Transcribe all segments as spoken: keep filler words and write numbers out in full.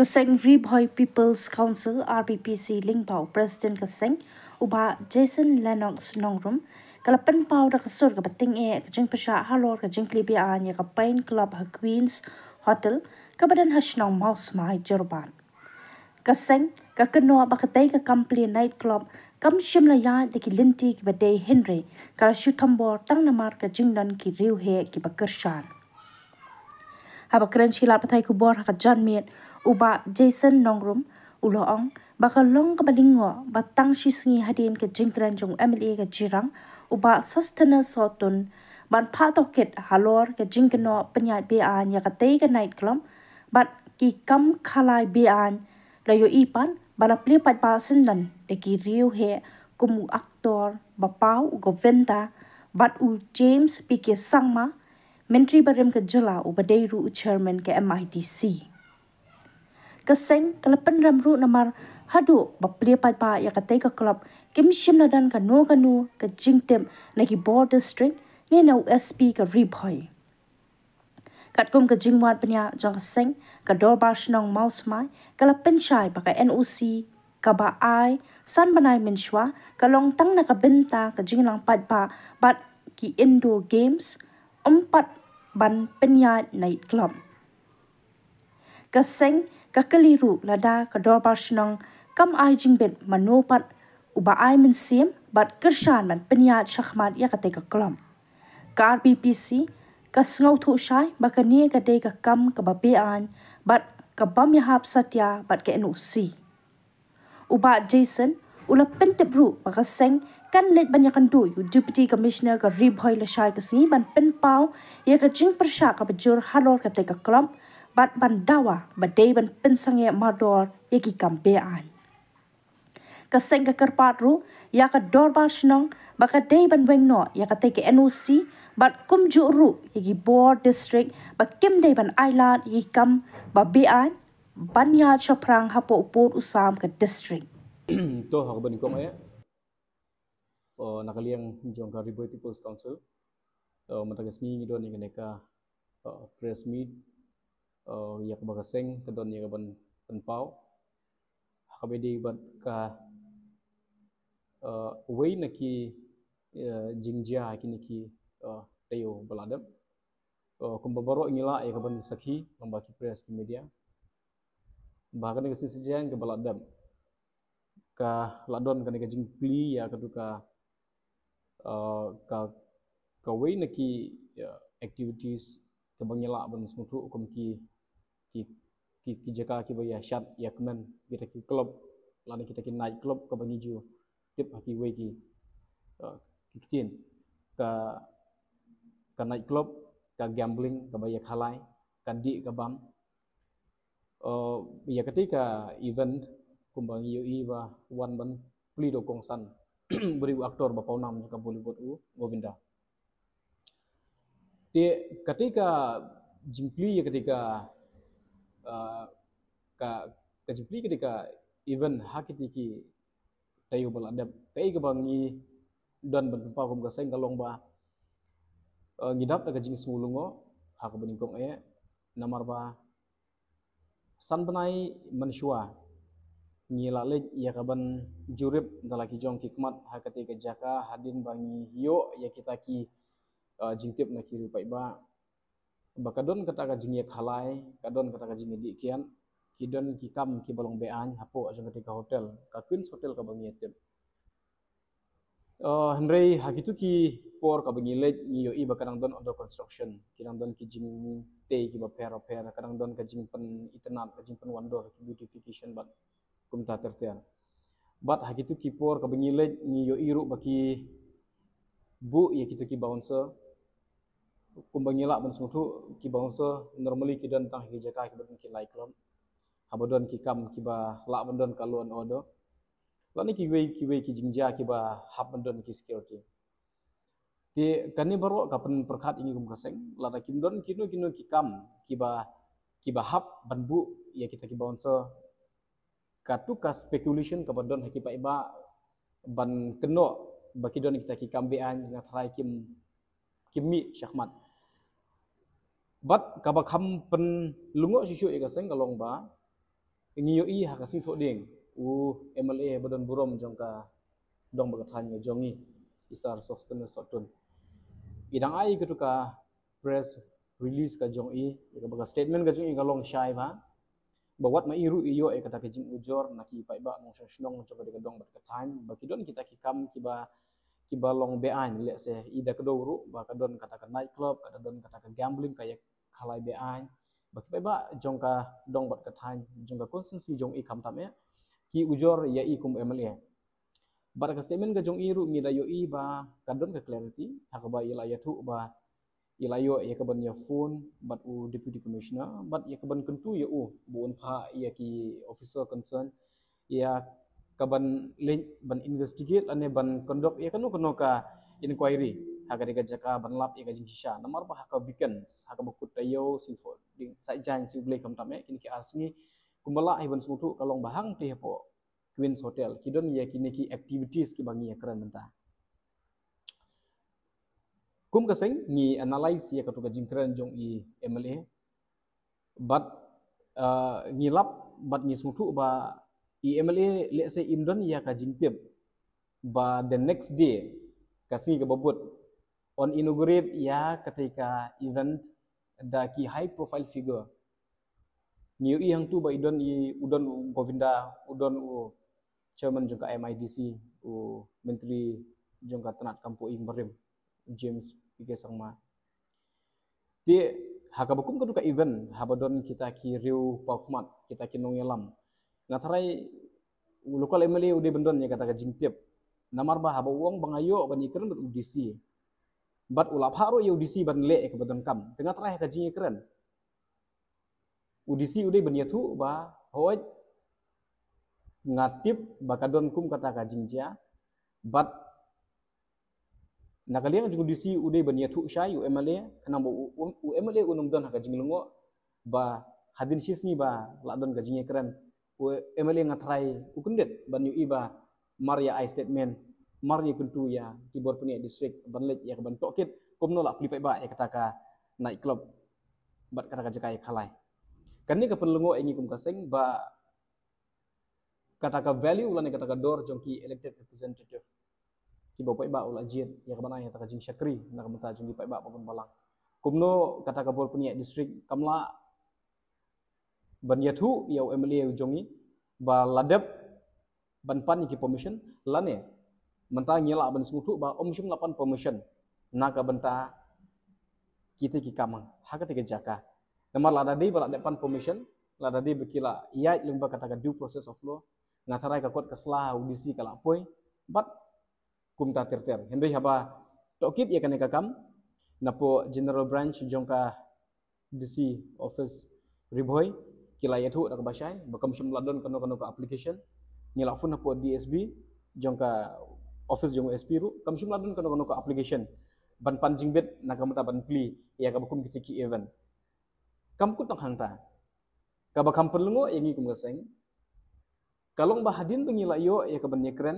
Seng Ri Bhoi People's Council, R B P C, lyngba u President ka seng, u Bah Jason Lennox Nongrum, ka la pynpaw da ka sur kaba tyngeh ka jingpyrshah halor ka jingplie beaiñ ïa ka Pine Club ha Queens Hotel, kaba don ha shnong Mawsmai, Jorabat. Ka seng ka kynnoh ba katei ka kam plie night club kam shym la ïaid da ki lynti kiba dei, hynrei ka la shu thombor tang namar ka jingdon ki riewheh kiba kyrshan. Haba kren sha ki lad pathai khubor ha ka janmiet, u Bah Jason Nongrum u la ong ba ka long kaba lyngngoh ba tang shi sngi hadien ka jingkren jong u M L A ka Jirang, u Bah Sosthenes Sohtun, ban phah tohkit halor ka jingkynnoh pynïaid beaiñ ïa katei ka night club bad ki kam khalai beaiñ, la ïohi pat ba la plie paidbah syndon da ki riewheh kum u actor ba paw, u Govinda, bad u James P K Sangma, Myntri barim ka jylla uba dei ruh u Chairman ka M I D C. Ka seng ka la pynrem ruh namar haduh ba plie paidbah ïa katei ka club kim shym la don kano kano ka jingtip na ki bor district ne na u S P ka Ri Bhoi. Katkum ka jingwad bniah jong ka seng, ka Dorbar Shnong Mawsmai ka la pynshai ba ka N O C kaba ai san bnai mynshuwa ka long tang na ka bynta ka jinglang paidbah bad ki indoor games, ym pat ban pynïaid night club. Ka seng ka kylli ruh lada ka Dorbar Shnong kam ai jingbit, mano pat uba ai mynsiem bad kyrshan ban pynïaid shakhmat ïa katei ka club. Ka R B P C ka sngewthuh shai ba kane ka dei ka kam kaba beaiñ bad ka bym ïahap satia bad ka N O C. U Bah Jason u la pyntip ruh ba ka seng kan leit ban ïakynduh ïa u Deputy Commissioner ka Ri Bhoi lashai ka sngi ban pynpaw ïa ka jingpyrshah kaba jur halor katei ka club bad ban dawa ba dei ban pynsangeh mardor ïa ki kam beaiñ. Ka seng ka kyrpad ruh ïa ka Dorbar Shnong ba ka dei ban weng noh ïa katei ka N O C bad kumjuh ruh ïa ki bor district ba kim dei ban ailad ïa ki kam ba beaiñ ban ïaid shaphrang hapoh u pud u sam ka district. To, ha kaba nyngkong eh, na ka liang jong ka Ri Bhoi People's Council, mynta ka sngi ngi don ïa kane ka press meet ïa kaba ka seng ka don ïa ka ban pynpaw ha kaba ïadei bad ka wei na ki jingjia ha kine ki taïew ba la dep. Kumba baroh ngi lah ïa ka ban sakhi, kumba ki press, ki media, ba kane ka sngi sajan kaba la dep ka la don kane ka jingplie ïa katu ka ka ka wei na ki activities kaba ngi lah ban sngewthuh kum ki ki ki jaka kiba ïa shad ïa kmen, kita ki club lane kita ki night club kaba ngi ju tip ha kiwei ki ki ktien, ka ka night club, ka gambling, kaba ïa khalai, ka dih ka bam. Ïa katei ka event kumba ngi ïohi ba wan ban plie da u kongsan ba dei u actor ba pawnam jong ka Bollywood, u Govinda. Te katei ka jingplie ïa katei ka ka ka jingplie katei ka event ha kitei ki taïew ba la dep, kaei kaba ngi don ban pynpaw kum ka seng ka long ba ngi dap da ka jingsngew lyngngoh ha kaba nyngkong eh, namar ba san bnai mynshuwa ngi la leit ïa ka ban jurip da la ki jong ki khmat ha katei ka jaka hadien ba ngi ïoh ïa kita ki jingtip na ki riew paidbah ba ka don kata ka jingïakhalai, ka don kata ka jingïadih kiad, ki don ki kam kiba long beaiñ hapoh jong katei ka hotel, ka Queens Hotel kaba ngi ïatip. Hynrei ha kitu ki por kaba ngi leit ngi ïohi ba ka dang don under construction, ki dang don ki jingtei kiba pher ba pher, ka dang don ka jingpynitynnad, ka jingpynwandur, ki beautification bad kumta ter ter. Bad ha kitu ki por kaba ngi leit ngi ïohi ruh ba ki buh ïa kitu ki bouncer. Kumba ngi lah ban sngewthuh, ki bouncer normally ki don tang ha ki jaka kiba don ki night club, haba don ki kam kiba lah ban don ka law and order lane kiwei kiwei ki jingjia kiba hap ban don ki security. Te kane baroh ka pynpyrkhat ïa ngi kum ka seng, lada kim don kino kino ki kam kiba kiba hap ban buh ïa kita ki bouncer, katu ka speculation kaba don ha ki paidbah ban kynnoh ba ki don kita ki kam beaiñ, nga tharai kim kim mih shakhmat. Bad kaba kham pynlyngngoh shuh shuh ïa ka seng ka long ba ngi ïohi ha ka sngi Thohdieng, u M L A ba don burom jong ka dong bad ka thaiñ ka jong ngi, i Sir Sosthenes Sohtun, i dang ai katu ka press release ka jong i, ïa kaba ka statement ka jong i ka long shai ba, ba wat ma i ruh i ïoh ïa kata ka jingujor na ki paidbah nongshong shnong jong ka dei ka dong bad ka thaiñ, ba ki don kita ki kam kiba, kiba long beaiñ, lehse i da kdew ruh ba ka don kata ka night club, ka da don kata ka gambling, ka ïa khalai beaiñ, ba ki paidbah jong ka dong bad ka thaiñ, jong ka constituency jong i khamtam eh, ki ujor ïa i kum M L A. Bad ka statement ka jong i ruh ngi da ïohi ba ka don ka clarity, ha kaba i la ïathuh ba i la ïoh ïa kaban ïa phone bad u Deputy Commissioner, bad ïa kaban kyntu ïa u ba un phah ïa ki officer concern, ïa kaban leit ban investigate lane ban conduct ïa kano kano ka inquiry ha ka dei ka jaka ban lap ïa ka jingshisha. Namar ba ha ka weekends, ha kaba kut taïew, Sngi Thohdieng, Saitjaiñ, Sngi U Blei khamtam eh, kine ki ar sngi kumba lah hi ban sngewthuh ka long ba hangtei hapoh Queen's Hotel ki don ïa kine ki activities kiba ngi ïa kren mynta. Kum ka seng ngi analyse ïa katu ka jingkren jong i M L A, bad, uh, ngi lap bad ngi sngewthuh ba i M L A lehse im don ïa ka jingtip ba the next day, ka sngi kaba bud, yn inaugurate ïa katei ka event da ki high profile figure. Ngi ïohi hangtu ba i don i, u don u Govinda, u don u chairman jong ka M I D C, u myntri jong ka tnat kam poh ïing barim, James P K Sangma. Te ha kaba kum katu ka event, haba don kita ki riew paw khmat, kita ki nongïalam, nga tharai u local M L A u dei ban don ïa kata ka jingtip. Namar ba haba u ong ba nga ïoh ban ïakren bad u D C, bad u la phah ruh ïa u D C ban leh ïa kaba donkam, te nga tharai ha ka jingïakren u D C u dei ban ïathuh ba, hooid, nga tip ba ka don kum kata ka jingjia, bad na ka liang jong u D C u dei ban ïathuh shai u M L A, khnang ba u, u, u M L A un ym don ha ka jinglyngngoh ba hadien shi sngi ba la don ka jingïakren, u M L A nga tharai u kyndit ban ïohi ba mar ïa ai statement, mar ïa kyntu ïa ki bor pynïaid district ban leit ïa kaban tohkit kumno la plie paidbah ïa kata ka night club bad kata ka jaka ïa khalai. Kane ka pynlyngngoh ïa ngi kum ka seng ba kata ka value lane kata ka dor jong ki elected representative kiba u paidbah u la jied ïa kaban ai ïa kata ka jingshakri na ka bynta jong ki paidbah ba bun balang. Kumno kata ka bor pynïaid district kam lah ban ïathuh ïa u M L A u jong ngi ba la dep ban pan ïa ki permission, lane mynta ngi lah ban sngewthuh ba ym shym la pan permission na ka bynta kita ki kam ha kata ka jaka. Namar lada dei ba la dep pan permission, lada dei ba ki la ïaid lyngba kata ka due process of law, nga tharai ka kot ka sla, u D C ka la poi bad kumta ter ter. Hynrei haba tohkit ïa kane ka kam, napoh General Branch jong ka D C office Ri Bhoi ki la ïathuh da kaba shai ba kam shym la don kano kano ka application. Ngi la phone hapoh D S B jong ka office jong u S P ruh, kam shym la don kano kano ka application ban pan jingbit na ka bynta ban plie ïa kaba kum kita ki event. Kam kut tang hangta, kaba kham pynlyngngoh ïa ngi kum ka seng ka long ba hadien ba ngi la ïoh ïa kaban ïakren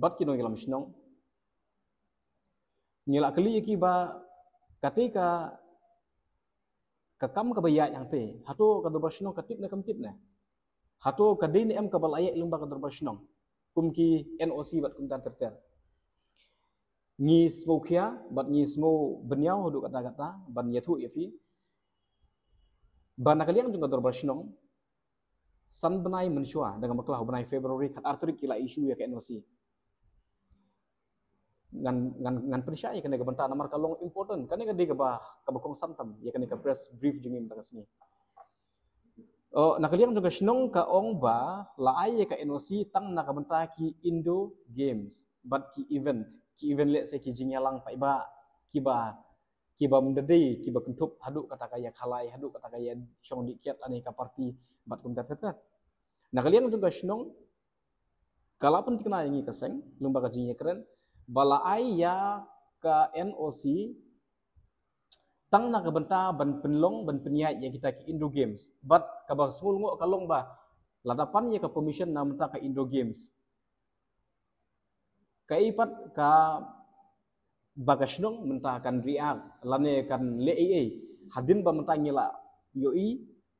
bad ki nongïalam shnong, ngi la kylli ïa ki ba katei ka, ka kam kaba ïaid hangtei, hato ka dorbar shnong ka tip ne kam tip ne? Hato ka dei ne em kaba la ïaid lyngba ka dorbar shnong kum ki N O C bad kumta ter ter? Ngi sngewkhia bad ngi sngew bynñiaw haduh katta katta ban ïathuh ïa phi ba na ka liang jong ka dorbar shnong, san bnai mynshuwa, da nga bakla u bnai February, khatar tarik ki la issue ïa ka N O C. Ngan, ngan, ngan pynshai ïa kane ka bynta namar ka long important. Kane ka dei kaba, kaba kongsan tam ïa kane ka press brief jong ngi mynta ka sngi. Oh, na ka liang jong ka shnong ka ong ba la ai ïa ka N O C tang na ka bynta ki indoor games bad ki event, ki event lehse ki jingïalang paidbah kiba, kiba ym da dei kiba kynthup haduh kata ka ïa khalai, haduh kata ka ïa shong dih kiad lane ka party bad kumta ter ter. Na ka liang jong ka shnong ka la pynthikna ïa ngi ka seng lyngba ka jingïakren ba la ai ïa ka N O C tang na ka bynta ban pynlong, ban pynïaid ïa kita ki indoor games. Bad kaba sngewlyngngoh ka long ba lada pan ïa ka permission na bynta ka indoor games, kaei pat kaba ka shnong mynta kan react lane kan leh ei ei hadien ba mynta ngi la ïohi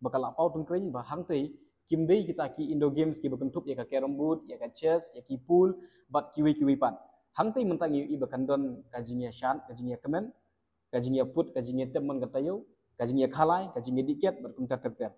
Ba ka la paw tyngkring ba hangtei kim dei kita ki indoor games kiba kynthup ïa ka carrom board, ïa ka chess, ïa ki pool bad kiwei kiwei pat. Hangtei mynta ngi ïohi ba kan don ka jingïashad, ka jingïakmen, ka jingïaput, ka jingïatem man ka taïew, ka jingïakhalai, ka jingïadih kiad bad kumta ter ter.